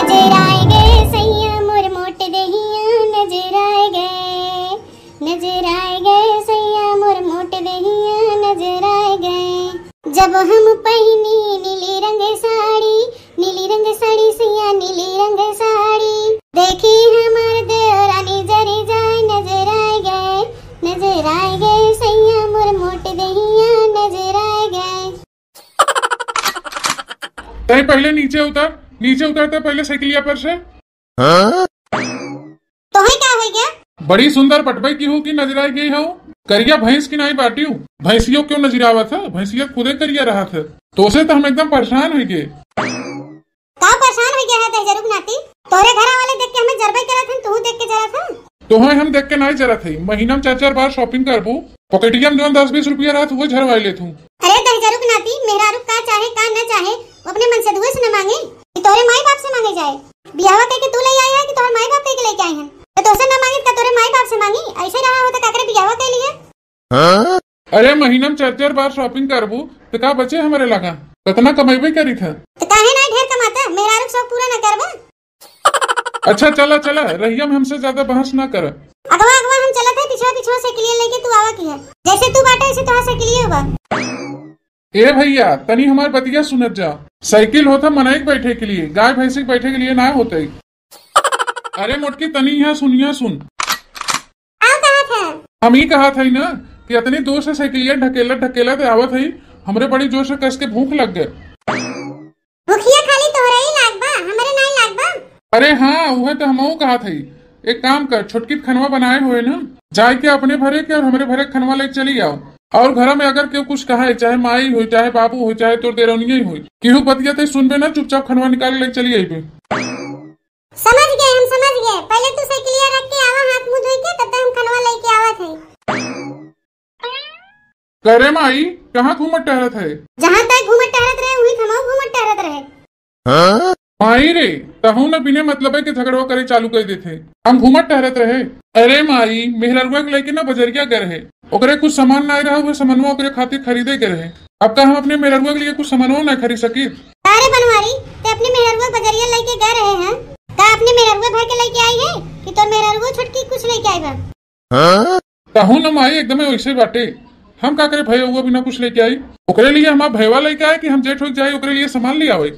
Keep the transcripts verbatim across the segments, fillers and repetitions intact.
नजर आए गए सैया मोर मोट देहिया, नजर आए गए, नजर आए गए सैया मोर मोट देहिया, नजर आए गए। जब हम पहिनी नीली रंग साड़ी, नीली रंग साड़ी सैया, नीली रंग साड़ी, देखी हमार देवरानी जरी जाए, नजर आए गए, नजर आए गए सैया मोर मोट देहिया, नजर आए गए। तै पहले नीचे उतर, नीचे उतर तै पहले साइकिलिया पर से। हाँ? तोहे का हो गया? बड़ी सुंदर पटबई की हो कि नजराई गई हो। करिया भैंस की नाई बाटी हो। भैंसियो क्यों नजरावत है? भैंसिया खुदे करिया रहत है। तोसे तो हम एकदम परेशान हो गए। का परेशान हो गया है दहिजरू के नाती? तोरे घर वाले देख के हमें जरबई करत हन, तू देख के जरत है। तोहे हम देख के नाई जरत है। महीना में चार चार बार shopping करबू। पॉकेटिया में जौन दस बीस रुपया रहत, वो झरवाई लेत हूँ। अरे दहिजरू के नाती, मेहरारू का चाहे, का न चाहे, वो अपने मन से दुए से न मांगे, कि तोरे माई बाप से मांगे जाए। बियाहवा कह के तू ले आई है कि तोहर माई बाप कह के लेके आई हैं? तो तोसे ना मांगी, का तोरे माई बाप से मांगी? ऐसे रहा हो तो काकरे बियाहवा कह लिए। हाँ? अरे महीना में चार चार बार shopping करबू, तो का बचे हमारे लगा? कितना कमेबे करी था। तो काहे ना ढेर कमाता, मेहरारू के शौक पूरा ना करबा? अच्छा चला चला, रहिया में हमसे ज्यादा बहस ना कर। अगवा अगवा हम चलत है, पिछवा पिछवा साइकिलिया लेके तू आवा की है। जैसे तू बाटे, ऐसे तोहार साइकिलिया बा। ए भैया, तनी हमार बतिया सुनत जा। साइकिल होता मनई के बैठे के लिए, गाय भैंसी के बैठे के लिए ना होते। अरे मोटकी, तनी यहाँ सुनिया सुन। आओ, कहा था? हम ई कहा था ना कि इतनी दूर से साइकिलिया ढकेलत ढकेलत आवत है, हमरे बड़ी जोर से कस के भूख लग गए। भुखिया खाली तोहरे ही लाग बा, हमरे नाई लाग बा। अरे हाँ, उहे तो हमहू कहा था। एक काम कर, छोटकी खनवा बनाए हुए ना, जाए के अपने भरे के और हमरे भरे के खनवा ले चली आओ। और घर में अगर केहू कुछ कहे, चाहे माई होई, चाहे बाबू होई, चाहे तोर देरौनिया ही होई, केहू बतिया ते सुनबे ना, चुपचाप खनवा निकाल ले चली अइबे। समझ गए, हम समझ गए। पहले तू साइकिलिया रख के आवा, हाथ मुंह धोई के, तब तक हम खनवा लेके आवत है। करे माई, कहाँ घूमत टहरत है? जहाँ तक घूमत टहरत रहे, वहीं हमहू घूमत टहरत रहे। हाँ? माई रे, तहू न बिने मतलबे के झगड़वा करे चालू कर देथे। हम घूमत टहरत रहे। अरे माई, मेहररुआ के लेके ना बजरिया गए रहे, ओकरे कुछ सामान नाई रहा, वो सामानवा ओकरे खातिर खरीदे गए रहे। अब का हम अपने मेहररुआ के लिए कुछ सामानवा ना खरीद सकी? अरे बनवारी, ते अपने मेहररुआ बजरिया लेके गए रहे हैं, का अपने मेहररुआ भर के लेके आई है कि तोर मेहररुआ छोटकी कुछ लेके आई बा? हाँ? तहू न माई एकदम वैसे बाटे। हम का करे भैया बिना कुछ लेके आई? ओकरे लिए हमार भैया लेके आए कि हम जेठ हो जाए ओकरे लिए सामान ले आवे?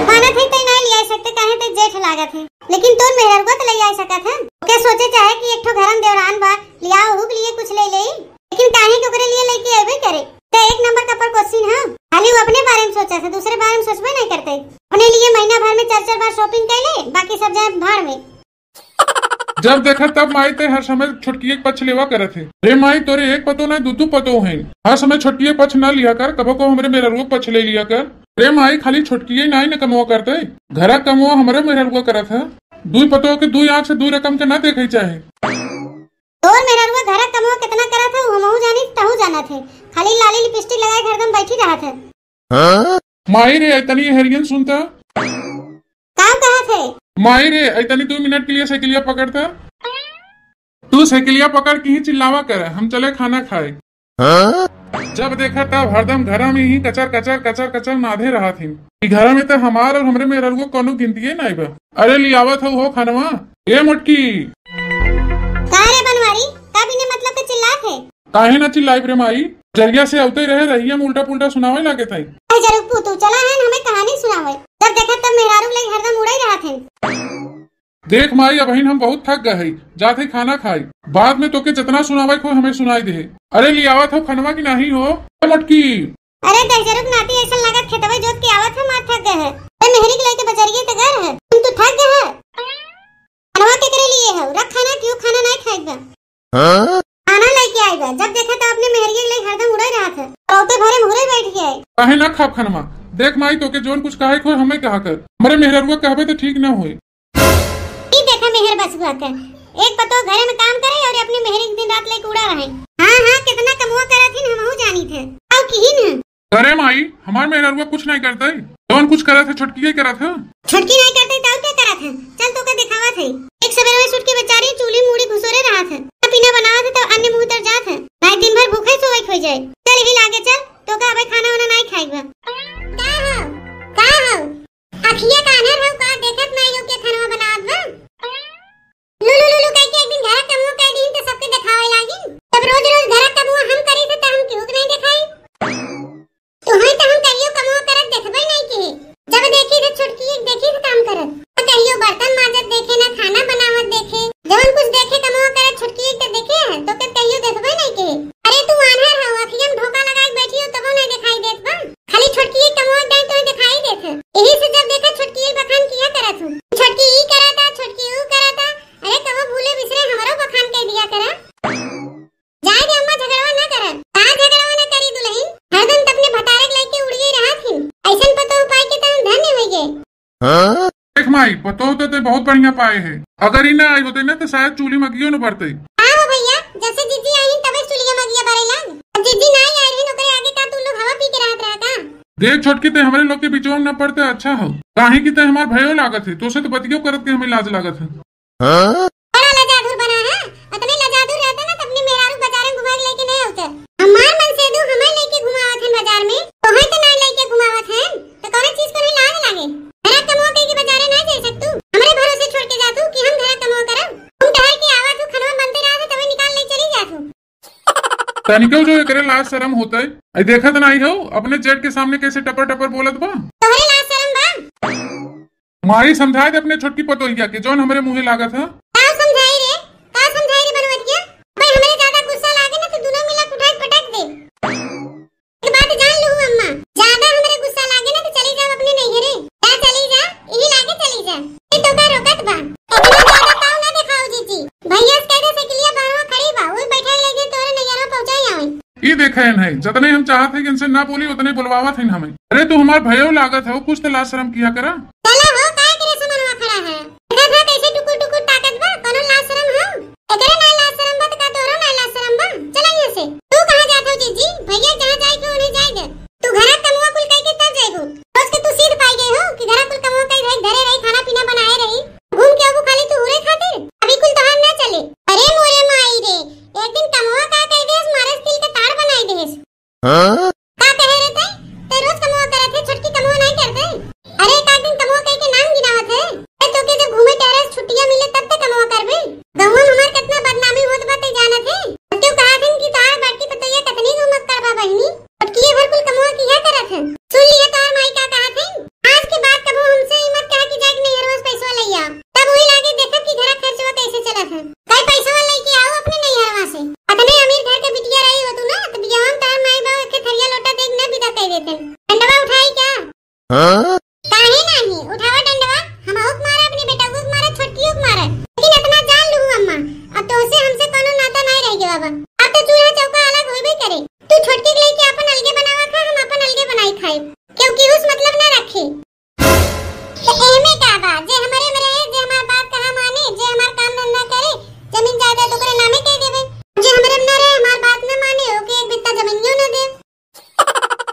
मानत है तै ना ले आ सकते, काहे तै जेठ लागत है, लेकिन तोर मेहररुआ तो ले आ सकत है। ओके सोचे चाहे कि एक ठो घर में देवरान बा, लियाओ ओहू के लिए कुछ ले ले, लेकिन काहे के ओकरे लिए लेके अबे करे? ते एक नंबर का पर question है। खाली वो अपने बारे में सोचा थे, दूसरे बारे में सोचबे नहीं करते। अपने लिए महीना भर में चार चार बार shopping कर ले, बाकी सब जाए भाड़ में। जब देखा तब माई ते हर समय छोटकिए के पक्ष लेवा करत है। रे माई, तोरे एक पतो ना दू दू पतो हैं, हर समय छोटकिए पक्ष ना लिया कर, कबो को हमरे मेहररुआ पक्ष ले लिया कर। रे माई, खाली छोटकिए नाई न कमवा करते, घरा कमवा हमरे मेहररुआ करत है। दुई पतो के दुई आँख से दुई रकम के ना देखे चाहे। तोर मेहररुआ घरा कमवा कितना करत है, हमहू जानी, तहू जानत है। खाली लाली लिपस्टिक लगाए के हरदम बैठी रहत है। हाँ? माई रे, तनी हेरियन सुनता। का कहत है? माई रे, तनी दो मिनट के लिए साइकिलिया पकड़ता। तू साइकिलिया पकड़ के ही चिल्लावा कर, हम चले खाना खाए। हाँ? जब देखा तब हरदम घरा में ही कचर कचर कचर कचर नाधे रहत हिन। ई घरा में तो हमार और हमरे मेहररुआ कोनो गिनतिये नाई बा। अरे लियावत हऊ हो खानवा। ए मोटकी। का रे बनवारी, का बिना मतलब के चिल्लात है? काहे ना चिल्लाइब रे माई, जरिया से अउते रहे रहिया में उल्टा पुल्टा सुनावे लागे थाई। अरे जरूर पूतू चला है हमें कहानी सुनावे। जब देखा तब मेहरारू लई हरदम उड़ाई रहत है। देख माई, अबहिन हम बहुत थक गए हई, जात हई खाना खाई, बाद में तोके जितना सुनावे को हमें सुनाई दे। अरे लियावत हो खनवा की नाही हो, ए मोटकी। अरे दहिजरू के नाती ऐसा लागत खेतवे जोत के आवत है, मार थक गए है। अरे मेहरी के लेके बजरिए ते घर है, तुम तो थक गए है। खनवा के करे लिए है, रख खाना, क्यों खाना नहीं खाएगा? हाँ? खाना लेके आएगा, जब देखा तो अपने मेहरिए के लिए हरदम उड़े रहत है, रौते भरे मुहरे बैठ गए। काहे ना खाब खनवा? देख माई, तोके जोन कुछ कहे को हमें कहा कर, हमरे मेहररुआ कहबे तो ठीक ना होई। ई देखा मेहर बसुआ के, एक पतो घरे में काम करे और अपने मेहरी के दिन रात लेके उड़ा रहे। हाँ, हाँ, कितना कमवा करत हिन, हमहू जानी थे। आओ किहिन है। अरे माई, हमार मेहररुआ कुछ नहीं करते, जौन कुछ करत है, छोटकी ही करत है। छोटकी नहीं करते, तो क्या करत है? चल, तोके दिखावत है। एक सवेरे में सुट के बेचारी चूल्ही मूड़ी घुसोरे रहत है, खाना पीना बनावत है, तो अन्य मुंह तर जात है, नहीं दिन भर भूखे सोवे हो जाए। चल, ही लागे चल, तोके अबे खाना वाना नहीं खाएगा। का हो? का हो? अखिया कान्हर हो का देखत नाई हो के खाना बनावत बा। लू, लू, लू, लू, कह के एक दिन घरा कमवा कह दीन तो सबके देखावे लागिन। जब रोज रोज घरा कमवा हम करी थे, तो हम केहू के नहीं देखाई। तुहई तो हम कहियो कमवा करत देखबे नहीं के। जब देखी थे छोटकी एक देखी थे काम करत। तो कहियो बर्तन माजत देखे, ना खाना बनावत देखे। जवन कुछ देखे कमवा करत छोटकी एक तो देखे है, तो के कहियो देखबे नहीं के। अरे तू आन्हर हो, अखिया में धोखा लगा के बैठी हो, तबो नहीं दिखाई देत बा। खाली छोटकी एक कमवा एक दाई तोहे दिखाई देत है। यही से जब देखा छोटकी एक बखान किया करत हूँ। छोटकी ई करता, छोटकी ऊ करता। अरे कबो भूले बिसरे हमरो बखान कह दिया करा। जाए दे अम्मा, झगड़वा ना करा। का झगड़वा ना करी दुल्हन? हरदम त अपने भतारे के लेके उड़िए रहत हिन। ऐसन पतोह पाए के त हम धन्य होइगे। देख माई, पतोह तो ते बहुत बढ़िया पाए है। अगर ई ना आई होते ना तो शायद चूल्ही में अगियो न बरते। हाँ हो भैया, जब से जीजी आई तबे चूल्हिया में अगिया बरे लाग। अब जीजी ना आई रही, ओकरे आगे का तू लोग हवा पी के रहत रहा का? देख छोटकी, ते हमरे लोग के बिचवा में न पड़ते अच्छा हो, काहे कि ते हमार भयो लागत है, तो से तो बतियो करत के हमें लाज लागत है। बड़ा लजादुर बना है, अतने लजादुर रहता ना तो अपने मेहरारू बाजार में घुमाए लेके नहीं होते। हमार मन से दू हमें लेके घुमावत हैं बाजार में, तो है तो ना लेके घुमावत हैं, तो कौन चीज को नहीं लाज लागे? घरा कमवा कह के बाजारे ना जाए सकतू, हमरे भरोसे छोड़ के जातू कि हम घरा कमवा करब। तुम टहल के आवत हो, खनवा बनते रहा तो तबे निकाल ले चली जातू। तनिको जो एकरे लाज शरम होतै। आई देखत नाई हो, अपने जेठ के सामने कैसे टपर टपर बोलत बा। तोहरे लाज शरम बा? माई समझाए दे अपने छोटकी पतोहिया के, जौन हमरे मुँहे लागत है। का समझाई रे, का समझाई रे बनवतिया? भाई हमरे ज्यादा गुस्सा लागे ना तो दोनों मिला के उठाई पटक दे। एक बात जान लू अम्मा, ज्यादा हमरे गुस्सा लागे ना तो चली जाओ अपने नैहरे। जा चली जा, यही लागे चली जा। ये तो का रोकत बा? इतना ज्यादा ताव ना दिखाओ जीजी। भैया से कह दे साइकिलिया बाहरवा खड़ी बा, वही बैठा लेके तोरे नैहरवा पहुंचाई आवे। ई देखे हैं, जतने हम चाहत है कि इनसे ना बोली, उतने बुलवावत हैं हमें। अरे तू हमार भयो लागत है, कुछ तो लाज शरम किया करा। चला हो, काय करे से मनवा खड़ा है? देखा था कैसे टुकुर टुकुर ताकत बा, कोनो लाज शरम हो? एकरे ना लाज शरम बा, त का तोरो ना लाज शरम बा? चला यहाँ से। तू कहाँ जात हो जीजी? भैया जहाँ जाए के उन्हें जाए दे। तू घरा कमवा कुल कह के तब जाइबू। रोज के तू सीध पाई गई हो कि घरा कुल कमवा कह रही, घरे रही, खाना पीना बनाए रही, घूम के आबू खाली तू हुरे खातिर। अभी कुल तोहार ना चले। अरे मोरे माई रे, एक दिन कमवा का कह देस, मारे तिल के तार बनाई देस। हाँ? का कहे रे तै? तै रोज कमवा करत है, छोटकी कमवा नहीं करते? अरे एक आध दिन कमवा कह के नाम गिनावत है। अरे तो के जब घूमे टहरे छुट्टियां मिले तब तक कमवा करबे। गाँव में हमार कितना बदनामी होत बा तै जानत है? अब क्यों कहा दिन की तार बड़की पतैया कितनी घूमत करबा बहिनी? छोटकी ये भर कुल कमवा किया करत है। सुन लिया तार माई का कहा थे? आज के बाद कबो हमसे ई मत कहा कि जाके नैहरवा से पैसवा ले आ। तब वही लागे देखब कि घरा खर्चवा कैसे चलत है। कई पैसवा लेके आओ अपने नैहरवा से। अतने अमीर घर के बिटिया रही हो तू ना, तो बियाह में तार माई बाप के थरिया लोटा देख न विदा कर देते। डंडवा उठाई क्या? हाँ? काहे नाही? उठावा डंडवा, हम ओक मारा, अपने बेटा को मारा, छोटकी को मारा। लेकिन इतना जान लू अम्मा, अब तो से हमसे कोनो नाता नहीं रह गया बा। अब तो चूल्हा चौका अलग होइबे करे। तू छोटकी के लेके अपन अलगे बनावा खा, हम अपन अलगे बनाई खाए। क्योंकि उस मतलब ना रखे। तो एमे का बा, जे हमरे में रहे, जे हमार बात कहा माने, जे हमार काम धंधा करे, जमीन जायदाद ओकरे नामे कह देबे। जे हमरे में ना रहे, हमार बात ना माने, ओके एक बित्ता जमीनियो ना दे।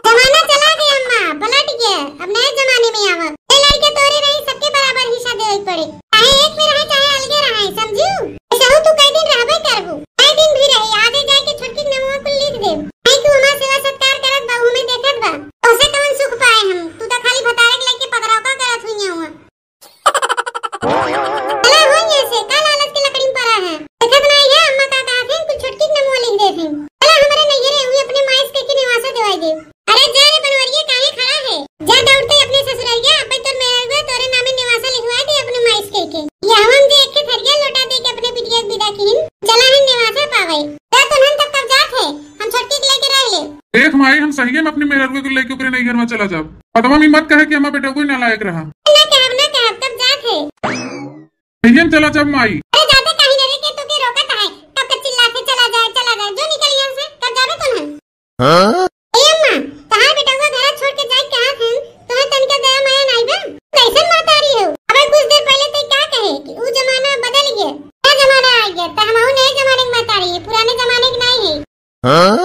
जमाना चला गया अम्मा, पलट गया, अब नए जमाने में आवा। ये लड़के तोरे रही, सबके बराबर हिस्सा देवे पड़े, चाहे एक में रहे, चाहे अलगे रहे, समझू? ऐसा हो तू कई दिन रहबे करबू, कई दिन भी रहे, आगे जाए के छोटकी के नमवा कुल लिख दे। नहीं तू हमार सेवा सत्कार करत बा, हमें देखत बा। ओसे कवन सुख पाए हम? तू तो खाली भतारे के लेके पगरौका करत हुई हुआ। चला हो यहाँ से, का लालच के लकड़ी में पड़ा है? देखत नहीं है, अम्मा का कहा थे, कुल छोटकी के नमवा लिख दे थे। चला हमारे नैहरे हुई अपने माइस के, के निवासा दिवाई दे। अरे जा रे बनवरिया, काहे खड़ा है? जा दौड़ते अपने ससुररिया, अब तोर मेहरुआ तोरे नामे निवासा लिखवा दे अपने माइस के, के। ये हम जे एक के थरिया लोटा दे के अपने बिटिया के विदा कीन, चला हम निवासा पावे। जा तुनहन तब कब जात है, हम छोटकी के लेके रह ले। देख माई, हम सही में अपने मेहरुआ के लेके ओकरे नैहर में चला जाब। पतवा में मत कहे कि हमार बेटा कोई नालायक रहा। ना कहब, ना कहब, तब जात है। सही में चला जाब माई। अरे जाते कहीं ना रे के तोके रोकत है, कब के चिल्लात है, "चला जाए, चला जाए", जो निकल यहाँ से, कब जाबे तुनहन? हाँ? ए अम्मा, तहार बेटवा घरा छोड़ के जाए कहा थे, तुम्हें तनिका दया माया नाई बा? कैसन महतारी हो? अबे कुछ देर पहले ते क्या कहे कि ऊ जमाना बदल गया, नया जमाना आ गया, तो हम नए जमाने की महतारी है, पुराने जमाने की नहीं है। हाँ?